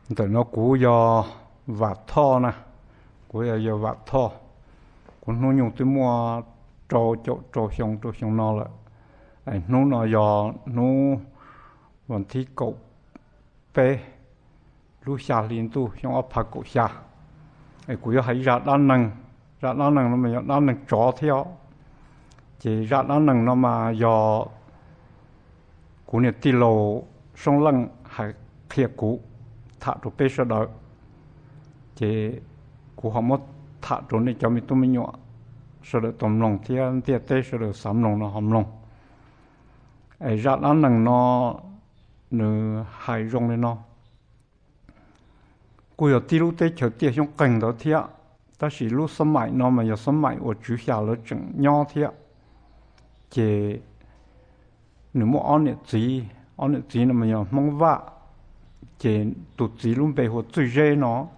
Ntawm no kuv yog Vam Thoj na, kuv yog Vam Thoj. Kuv hnub nyoog twb muaj rau caum rau xyoo rau xyoo no lawm. Hnub no yog hnub vas thib kaum peb lub xya hli ntuj xyoo ob phav kaum xya. Kuv yuav hais zaj dab neeg, zaj dab neeg no mas yog dab neeg tsov thiab. Ces zaj dab neeg no mas yog kuv niag tij laug Soob Leej hais qhia kuv, tham rau peb sawv daws. Ces kuv ho muab tham rau nej cov me tub me nyuam sawv daws tau mloog thiab ntiaj teb sawv daws xav mloog no ho mloog. Es zaj dab neeg no nws hais zoo li no. Kuj yog tib lub teb chaws tiaj xyoob qeeg ntawd thiab, tab sis lub xab maim no mas yog xab maim uas Tswv Xya lawv tseem nyob thiab. Ces nws muaj ob niam txiv, ob niam txiv no mas yog Hmoob Vaj. Ces tus txiv lub npe hu ua Txwj Zeb no,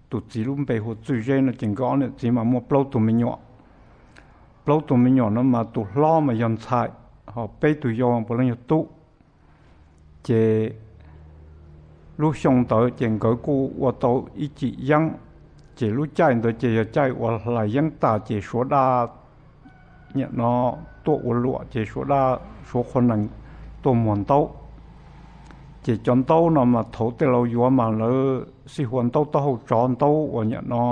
tus txiv lub npe hu ua Txwj Zeb no ces nkawd ob niam txiv mas muaj plaub tug me nyuam. Plaub tug me nyuam no mas tus hlob mas yog ntxhais, ho peb tug yau puav leej yog tub. Ces lub xyoo ntawd ces nkawd kuj ua tau ib cim yeeb. Ces lub caij ntawd ces yog caij uas hlais yeeb tas ces Suav daj niam no tuaj ua luam ces Suav daj, Suav qhua nees tuaj muag ntaub. Ces cov ntaub no mas thaum tej laus yuav mas lawv xij hu ua ntaub taub hau tsov, ntaub uas niam no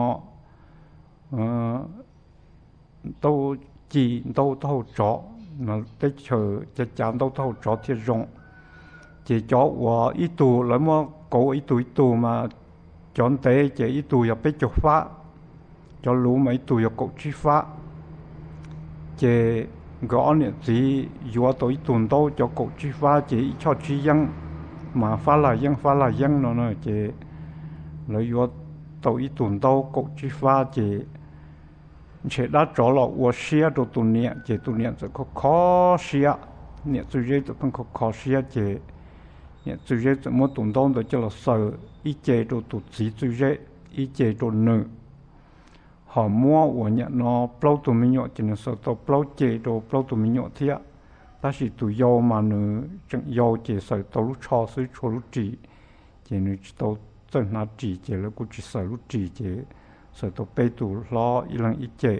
ntaub ci, ntaub taub hau tsov, teb chaws cav cav ntaub taub hau tsov thiaj zoo. Ces cov uas ib tug lawv muab kauv ua ib tug ib tug mas cov ntev ces ib tug yog peb caug fab, cov luv mas ib tug yog kaum tsib fab. Ces nkawd ob niam txiv yuav tau ib tug ntaub cov kaum tsib fab ces ib choj tsib yeeb, mas fab laj yeeb fab laj yeeb no na. Ces lawv yuav tau ib tug ntaub kaum tsib fab ces ntshe dab tsov los ua siab rau tus niam ces tus niam txawm kho kho siab, niam Txwj Zeb txawm pheej kho kho siab ces niam Txwj Zeb txawm muab tus ntaub ntawd coj los xaws ib ce rau tus txiv Txwj Zeb, ib ce rau nws. Ho muab uas niam no plaub tug me nyuam ces nws xaws tau plaub ce rau plaub tug me nyuam thiab. Tab sis tus yau mas nws tseem yau ces xaws tau lub tsho xwb, tshuav lub ris ces nws tsis tau txawj hnav ris ces lawv kuj tsis xaws lub ris ces xaws tau peb tus hlob ib leeg ib ce.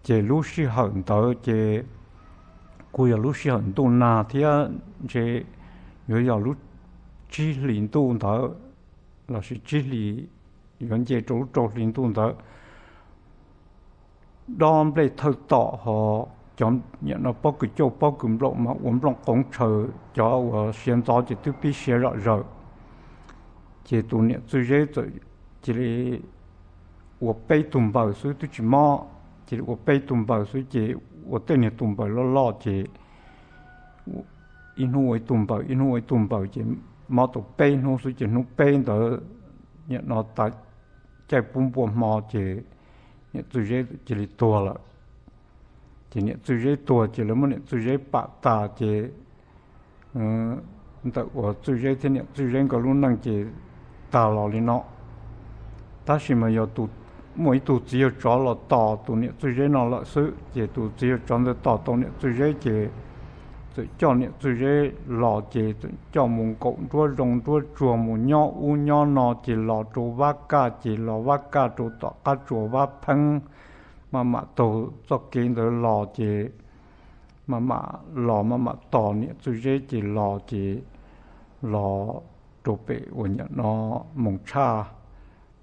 Ces lub sij hawm ntawd ces kuj yog lub sij hawm ntuj nag thiab, ntshe yuav yog lub tsib hlis ntuj ntawd lossis tsib hlis, yuav nce rau lub rau hli ntuj ntawd. Dob nplej thawj tom ho cov niam no pob kws cauj pob kws nploom mas ua nplooj qoov tshaws, cov uas siav ntxov ces twb pib siav zom zaws. Ces tus niam Txwj Zeb txawm cia li ua peb tug npaws xwb twb tsis mob, cia li ua peb tug npaws xwb ces ua tej niag tus npaws loj loj ces ib hnub ua ib tug npaws, ib hnub ua ib tug npaws ces mob tau peb hnub xwb ces hnub peb ntawd niam no tas caij pub npua hmo ces niam Txwj Zeb cia li tuag lawm. Ces niam Txwj Zeb tuag ces lawv muab niam Txwj Zeb pam tas ces ntawm uas Txwj Zeb thiab niam Txwj Zeb nkawd lub neej ces tag los li no. Tab sis mas yog muaj ib tug txiv yawg tsov los tos tus niam Txwj Zeb no lawm xwb ces tus txiv yawg tsov ntawd tos tau niam Txwj Zeb ces txawm coj niam Txwj Zeb los ces txawm coj mus nkaum nruab zoo nruab tsuag mus nyob ub nyob no ces los rau Vab Kaj ces los Vab Kaj rau tom qab tsuas Vab Pheeb, maj mam taug txoj kev ntawd los ces maj mam los maj mam tos niam Txwj Zeb ces los ces los rau pem uas niam no Moos Tshaj,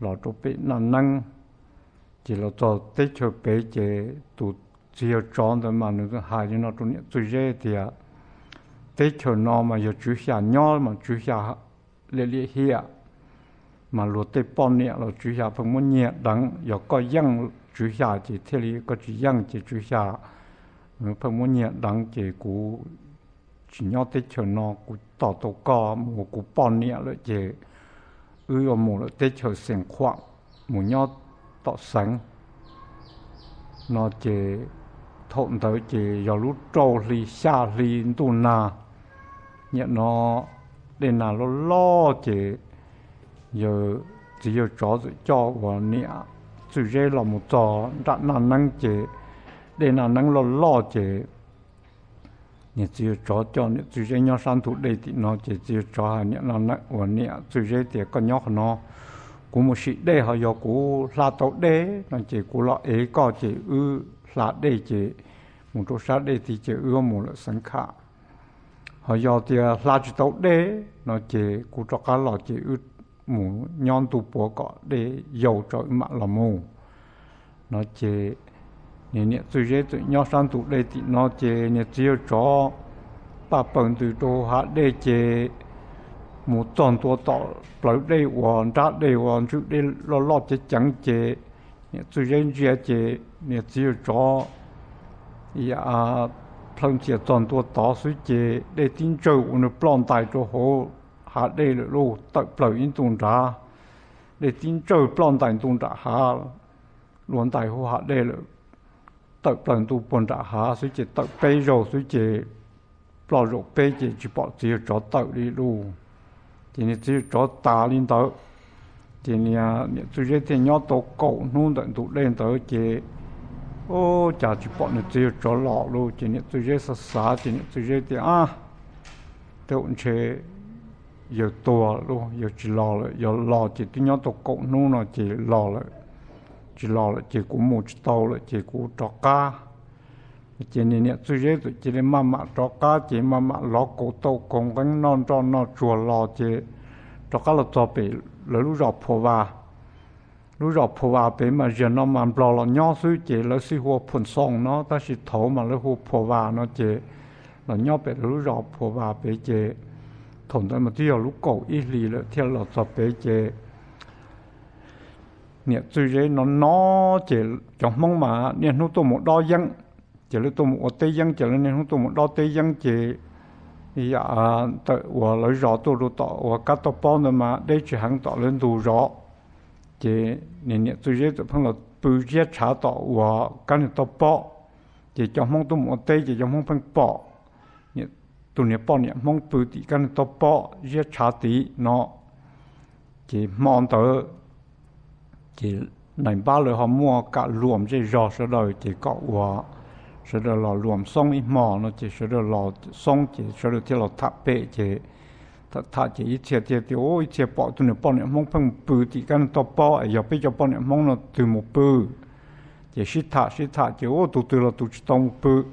los rau pem Naj Neeb. Ces los txog teb chaws pem ces tus txiv yawg tsov ntawd mas nws hais li no rau niam Txwj Zeb tias, teb chaws no mas yog Tswv Xya nyob mas Tswv Xya liam liam hiam, mas luag tej poj niam los Tswv Xya pheej muab nyiag deev, yog koj yeej Tswv Xya ces thiaj li, koj tsis yeej ces Tswv Xya pheej muab nyiag deev ces kuv tsis nyob teb chaws no, kuv tos tau koj mus ua kuv poj niam lawm ces wb yuav mus lawm teb chaws Xeev Khuam mus nyob tom Xeev no ces thaum ntawd ces yog lub rau hli xya hli ntuj nag, niam no dej nag loj loj ces yawg txiv yawg tsov txawm coj uas niam Txwj Zeb los mus txog nram Naj Neeb ces dej Naj Neeb loj loj ces Niam txiv yawg tsov coj niam Txwj Zeb nyob sab ntug dej tim no ces txiv yawg tsov hais niam no, uas niam Txwj Zeb tias, koj nyob qhov no, kuv mus sim dej, ho yog kuv hla tau dej no ces kuv los ev koj ces wb hla dej ces mus rau sab dej tid ces wb mus lawm xeev kham. Ho yog tias hla tsis tau dej no ces kuv rov qab los ces wb mus nyob ntu puav kom dej yau tso wb mam los mus no ces niam Txwj Zeb txawm nyob sab ntug dej tim no ces niam txiv yawg tsov paj paws ntws rau hav dej ces mus txog ntua tom plawv dej uas nrab dej uas ntswj dej loj loj ceev ceev ces niam Txwj Zeb ntsia ces niam txiv yawg tsov plhaw ntxias txog ntua tod xwb ces dej tib ntsawg ua nws ploj ntais rau hauv hav dej lawm lauj, tawm plaws ib ntu nrad. Dej tib ntsawg ploj ntais ntu nram hav, luas ntais hauv hav dej lawm, tawm plaws ntu puag nram hav xwb ces tawm peb zaug xwb ces ploj zaum peb ces tsis pom txiv yawg tsov tawm li lauj. Ces niam txiv yawg tsov tas li ntawd. Ces niam Txwj Zeb thiaj nyob tau kaum hnub ntawm ntug dej ntawd ces ua cas tsis pom niam txiv yawg tsov los lauj. Ces niam Txwj Zeb xav xav ces niam Txwj Zeb tias, a, tej zaum ntshe yawg tuag lauj, yawg tsis los lawm, yog los ces twb nyob tau kaum hnub no ces los lawm, tsis los lawm ces kuv mus tsis tau lawm ces kuv rov qab. Ces niam Txwj Zeb txawm cia li maj mam rov qab ces maj mam lov kaus tau kaus nqeeb noj nroj noj tsuag los ces rov qab los txog pem lawv lub zos Phua Vas. Lub zos Phua Vas pem mas zaum no mas nplog los nyob xwb ces lawv xij hu ua Phua Xoo no, tab sis thaum mas lawv hu ua Phua Vas no ces los nyob pem lawv lub zos Phua Vas pem ces thaum ntawd mas twb yog lub kaum ib hlis lawm thiaj los txog pem ces niam Txwj Zeb no no ces cov Hmoob mas niaj hnub tuaj mus dob yeeb, ces lawv tuaj mus ua teb yeeb ces lawv niaj hnub tuaj mus dob teb yeeb ces ntawm uas lawv zos tuaj rau tom uas kab toj pob ntawd mas deb tsis heev tom lawv ntug zos. Ces niam Txwj Zeb txawm pheej los pw ziab tshav tom uas kab niag toj pob, ces cov Hmoob tuaj mus ua teb ces cov Hmoob pheej pom tus niag poj niam Hmoob pw tim kab niag toj pob ziab tshav tid no. Ces hmo ntawd ces nais npab lawv ho muaj kam luam zej zog sawv daws ces kom uas sawv daws los luam xoob ib hmo no ces sawv daws los xoob ces sawv daws thiaj los tham pem ces tham tham ces ib txhia thiaj tias, ib txhia pom tus niag poj niam Hmoob pheej pw tim kab niag toj pob es yog peb cov poj niam Hmoob no twg mus pw. Ces sib tham sib tham ces ua tus twg los tus tsis tau mus pw.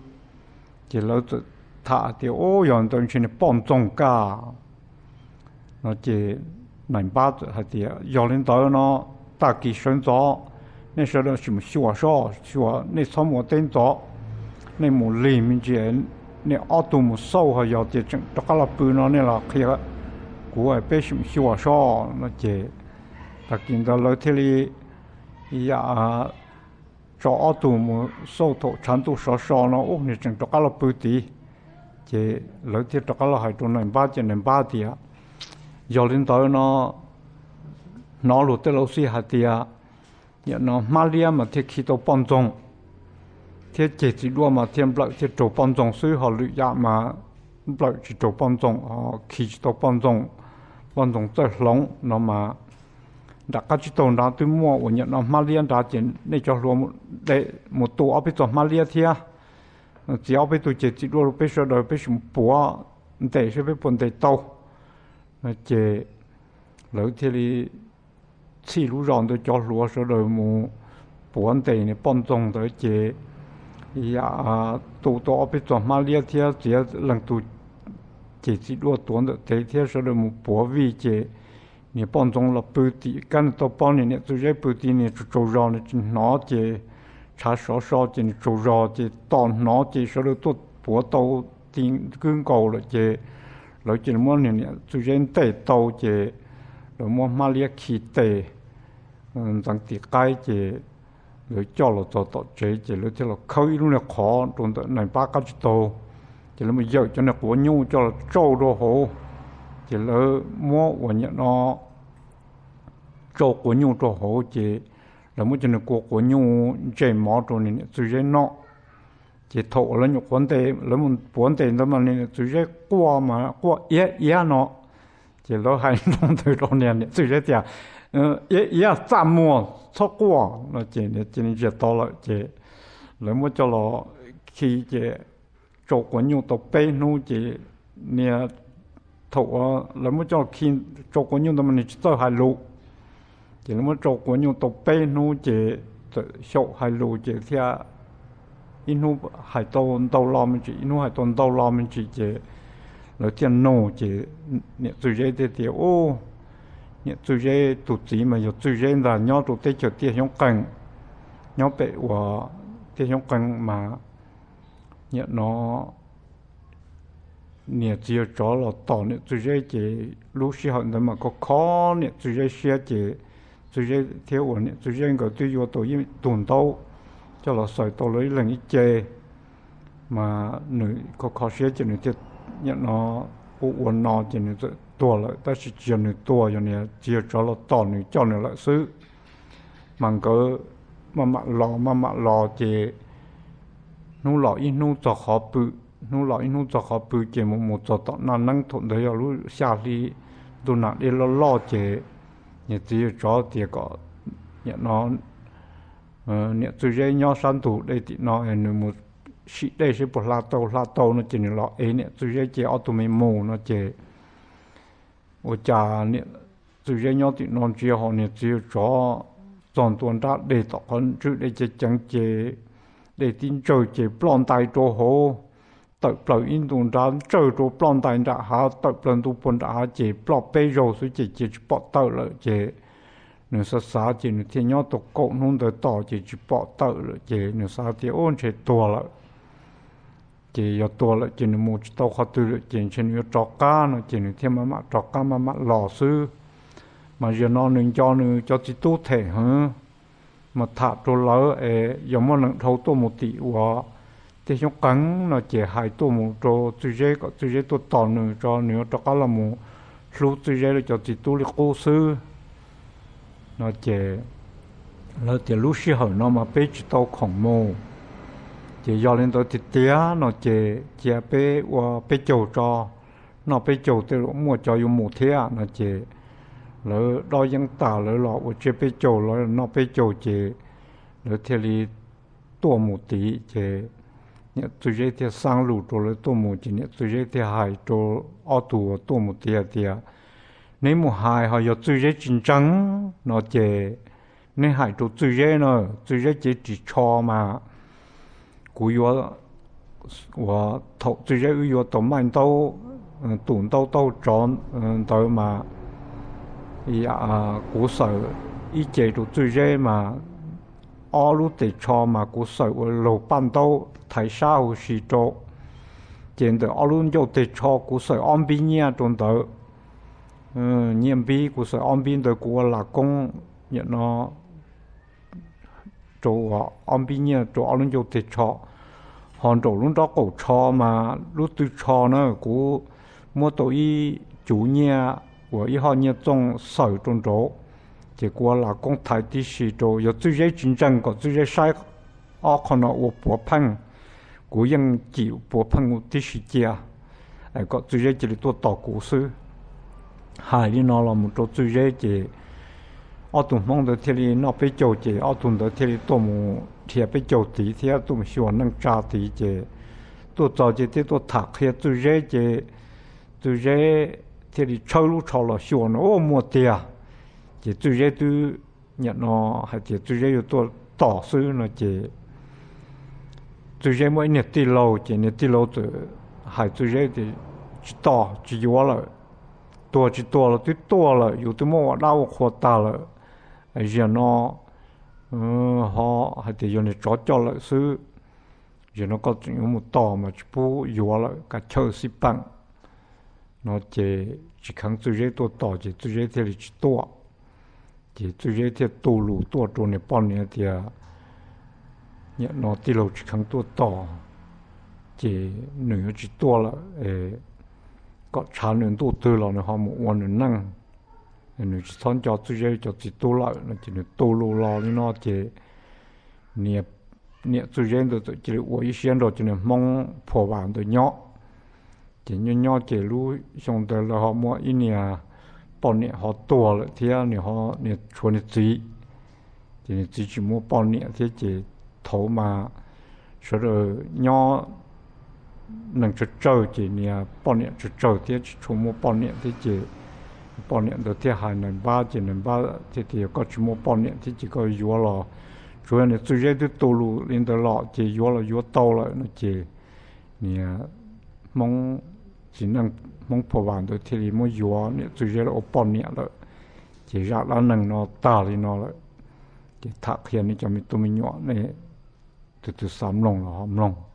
Ces lawv txawm tham tias, ua yog ntawd ntshe niag poj ntxoog kaj no ces nais npab txawm hais tias, yog li ntawd no tag kis sawv ntxov nej sawv daws sim mus xyuas soj, xyuas nej txhob mus ua teb ntxov, nej mus lig me ntsis, nej ob tug mus xauj ho yog tias tseem rov qab los pw no nej los qhia kuv peb sim mus xyuas soj no ces tag kis ntawd lawv thiaj li tso ob tug mus xauj thaum tshav ntuj sov so no ub niag tseem rov qab los pw tid. Ces lawv thiaj rov qab los hais rau nais npab ces nais npab tias, yog li ntawd no hnov luag tej laus xij hais tias nim no hmab liab mas thiaj khi tau poj ntxoog, thiab ceg txiv duaj mas thiaj nplawm thiaj raug poj ntxoog xwb, ho lwm yam mas nplawm tsis raug poj ntxoog, khi tsis tau poj ntxoog, poj ntxoog txawj hloov no mas nram qab tsib taug nrad twb muaj uas nim no hmab liab nrad ces nej cov hluas mus tua ob peb txoj hmab liab thiab txiav ob peb tug ceg txiv duaj rau peb sawv daws peb sim mus puav ntes saib peb puas ntes tau. Ces lawv thiaj li txhij lub zos ntawd cov hluas sawv daws mus puav ntes niag poj ntxoog ntawd ces yam tu tau ob peb txoj hmab liab thiab txiav leej tug ceg txiv duaj tuav ntawm tes thiab sawv daws mus puav vij ces niag poj ntxoog los pw tim kab niag toj pob, niag niam Txwj Zeb pw tim niag tsaug tsaug zog nws tsis hnov ces tshav sov so ces nws tsaug zog ces tos hnov ces sawv daws tuaj puav tau ti kwb nkaus lawm ces lawv cia li muab niag niam Txwj Zeb ntes tau ces lawv muab hmab liab khi tes ntxeev tim qaib ces lawv coj los txog tom tsev ces lawv thiaj los khawb ib lub niag qhov rau ntawm nais npab qab tsib taug. Ces lawv mus yawm cov niag quav nyuj coj los tsauj rau hauv. Ces lawv muab uas nim no tsauj quav nyuj rau hauv ces lawv muab cov niag kua quav nyuj ntsej mov rau niag niam Txwj Zeb noj. Ces thaum uas lawv nyuam qhuav ntes, lawv mus puav ntes ntawd mas niag niam Txwj Zeb quaj mas quaj iab iab no. Ces lawv hais nroo ntawd rau niag niam Txwj Zeb tias, iab iab txaj muag txhob quaj no ces cia li ntsiag to lawm ces lawv muab coj los khi ces tsau quav nyuj tau peb hnub ces niag, thaum uas lawv muab coj khi tsau quav nyuj ntawd mas nws tsis txawj hais lus, ces lawv muab tsau quav nyuj tau peb hnub ces txawm xyaum hais lus ces thiaj ib hnub hais tau ntau lo me ntsis, ib hnub hais tau ntau lo me ntsis ces lawv thiaj nug ces niam Txwj Zeb thiaj tias, Ub, niam Txwj Zeb tus txiv mas yog Txwj Zeb ntag, nyob rau teb chaws Tiaj Xyoob Qees, nyob pem uas Tiaj Xyoob Qees mas nim no niam txiv yawg tsov los tom niam Txwj Zeb ces lub sij hawm ntawd mas kho kho niam Txwj Zeb siab ces Txwj Zeb thiab uas niam Txwj Zeb nkawd twb yuav tau ib tug ntaub coj los xaws tau lawv ib leeg ib ce, mas nws kho kho siab ces nws thiaj nim no ua ua no ces nws txawm tuag lawm, tab sis tsis yog nws tuag, yog niam txiv yawg tsov los tom nws coj nws lawm xwb. Mas nkawd maj mam los maj mam los ces hnub los ib hnub txog qhov pw, hnub los ib hnub txog qhov pw ces mus mus txog tom naj neeb, thaum ntawd yog lub xya hli ntuj nag dej loj loj ces niam txiv yawg tsov tias kom nim no niam Txwj Zeb nyob sab ntug dej tim no es nws mus sim dej seb puas hla tau, hla tau no ces nws los ev niam Txwj Zeb ces ob tug me mus no ces ua cas niam Txwj Zeb nyob tim no ntsia ho niam txiv yawg tsov txog ntua nrab dej tom qhov ntswj dej ceev ceev ces dej tib ntsawg ces ploj ntais rau hauv, tawm plaws ib ntu nrad ntsawg rau ploj ntais nram hav, tawm plaws ntu puag nram hav ces ploj peb zaug xwb ces cia tsis pom tawm lawm ces nws xav xav ces nws thiaj nyob tau kaum hnub ntawd tos ces tsis pom tawm lawm ces nws xav tias ub ntshe tuag lawm. Ces yog tuag lawm ces nws mus tsis tau qhov twg lawm ces ntshe nws yuav rov qab no ces nws thiaj maj mam rov qab maj mam los xwb. Mas zaum no nws nco nws cov txiv tub them heev, mas tham rau lawv es yog muaj neeg dhau tuaj mus tim uas Tiaj Xyoob Qees no ces hais tuaj mus rau Txwj Zeb kom Txwj Zeb tuaj tos nws tso, nws yuav rov qab los mus hlub Txwj Zeb lawv cov txiv tub li qub xwb no ces lawv tias lub sij hawm no mas peb tsis tau khoom mus, ces yog li ntawd tiag tiag no ces cia peb ua peb caug tso, noj peb caug tej zaum muaj cov yuav mus thiab no ces lawv dob yeeb tas lawv los ua tsiab peb caug, lawv noj peb caug ces lawv thiaj li tuaj mus tid ces niam Txwj Zeb thiaj xaab lus rau lawv tuaj mus ces niam Txwj Zeb thiaj hais rau ob tug uas tuaj mus tid hais tias, neb mus hais ho yog Txwj Zeb tsis ntseeg no ces neb hais rau Txwj Zeb na, Txwj Zeb cev ris tsho mas kuv yuav, uas thaum Txwj Zeb wb yuav tau maij ntaub, tus ntaub taub tsov ntawd mas kuv xaws ib ce rau Txwj Zeb mas ob lub tes tsho mas kuv xaws ua laug paj ntaub thaiv sab huv si rau, ces ntawm ob lub ncauj teg tsho kuv xaws ob npib nyiaj rau ntawd, nyiaj npib, kuv xaws ob npib ntawd kuv ua lam koob nim no rau ob npib nyiaj rau ob lub ncauj teg tsho. Ho nraum lub nraub qaum tsho mas lub tw tsho na kuv muab tau ib cuv nyiaj uas ib hoj nyiaj txooj xaws rau nraud, ces kuv ua lam koob thaiv tib si rau. Yog Txwj Zeb tsis ntseeg kom Txwj Zeb saib ob qho no ua puav pheej, kuv yeej cim puav pheej tib si cia, kom Txwj Zeb cia li tuaj tos kuv xwb. Hais li no los mus rau Txwj Zeb ces ob tug Hmoob ntawd thiaj li noj peb caug ces ob tug ntawd thiaj li tuaj mus dhia peb caug tid thiab tuaj mus xyuas neej tsa tid ces tuaj txog ces thiaj tuaj tham qhia Txwj Zeb ces Txwj Zeb thiaj li tshawb lub tsho los xyuas no ua muaj tiag. Ces Txwj Zeb twb nim no hais tias Txwj Zeb yuav tuaj tos xwb no ces Txwj Zeb muaj ib niag tij laug ces niag tij laug txawm hais Txwj Zeb tias, tsis tos tsis yuav lawm, tuag tsis tuag los twb tuaj lawm, yus twb muab ua dab ua qhua tag lawm. Ziag no ho hais tias yog niag tsov coj lawm xwb, ziag no koj tseem yuav mus tos mas tsis pub yuav lawm, kav chawj xij peem no ces tsis kheev Txwj Zeb tuaj tos ces Txwj Zeb thiaj li tsis tuaj. Ces Txwj Zeb thiaj tu lus tuaj rau niag poj niam tias, nim no tij laug tsis kheev tuaj tos ces nws yuav tsis tuaj lawm, kom tshav nws ntuj twg los nws ho mus ua nws neej, nws tsis txhob nco Txwj Zeb cov txiv tub lawm no ces nws tu lus los li no ces niam Txwj Zeb ntawd txawm cia li ua ib siab nrog cov niag Hmoob Phua Vam ntawd nyob. Ces nyob nyob ces lub xyoo ntawd lawv ho muaj ib niag poj niam ho tuag lawm thiab, niag tshuav niag txiv, ces niag txiv tsis muaj poj niam thiab ces thaum mas sawv daws nyob neeg tsawg tsawg ces niag poj niam tsawg tsawg thiab tsis tshua muaj poj niam thiab ces poj niam ntawd thiaj hais nais npab ces nais npab thiaj tias yog koj tsis muaj poj niam thiab ces koj yuav los, tsuav yog niam Txwj Zeb twb tu lus li ntawd los ces yuav los yuav tau lawm no ces niag Hmoob txiv neej Hmoob Phua Vam ntawd thiaj li muab yuav niam Txwj Zeb los ua poj niam lawm. Ces zaj dab neeg no tag li no lawm. Ces tham qhia nej cov me tub me nyuam nej tus twg xav mloog los ho mloog.